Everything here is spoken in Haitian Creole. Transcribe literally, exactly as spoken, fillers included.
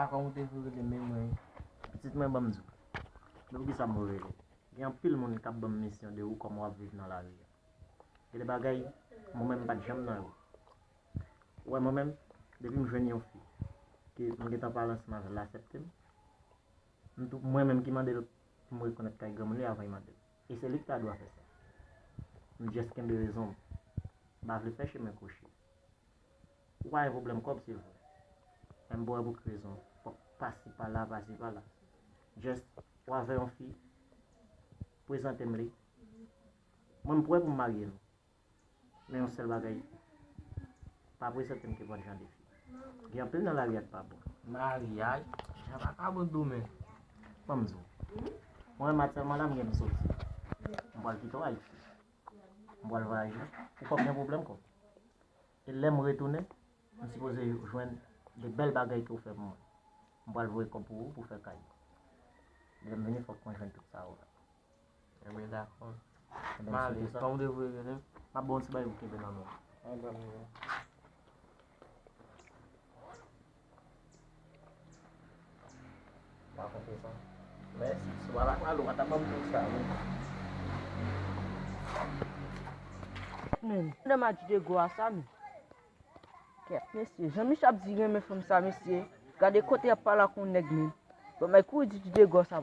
Kòman w te vle rele men mwen? Pitit mwen, ban m di w. Men poukisa m vle rele? Gen anpil moun k ap ban m misyon de ou, kòman w ap viv nan lari a. Gen de bagay, mwen menm m pa t janm nan yo. Ou wè, mwen menm, depi m jwenn yon fi ke m gentan pale ansanm avè l, l aksepte m, m tou, mwen menm ki mande l pou m rekonèt kay granmoun li avan l mande m. E se li ki ta dwa fè sa. M just kenbe rezon m. M pa vle fè chemen kwochi. Ou pa gen pwoblèm kòb, se vre. Men m pa wè pou ki rezon fòk pase pa la, pase pa la. Just, ou avè yon fi, prezante m li. Mwen, m prè pou m marye nou. Men yon sèl bagay, pa prezante m kenpòt jan de fi. Gen anpil nan lari a k pa bon. Maryaj, jan pa ka bon domen. Ban m di w. Mwen menm, aktyèlman la, m gen pou m soti. M pral kite w Ayiti. M pral vwayaje. Ou pap gen pwoblèm kòb. E lè m retounen, m sipoze jwenn de bèl bagay ke w fè pou mwen. M pral voye kòb pou ou, pou fè kay. Lè m vini, fòk mwen jwenn tout sa ou la. Ebyen, dakò. Ebyen, m swete sa. Kòm w te vle rele m? M ap ba w yon ti bagay pou kenbe nan men w. Mèsi. Si w pa t ap pale, w pa t ap ban m tout sa, wi. Men, nan match de gwa sa, men. Kèt, mesye. Jan Micha ap di renmen fanm sa, mesye. Gade kote y ap pale ak yon nèg, men. Bon, men kouri di Didegò sa,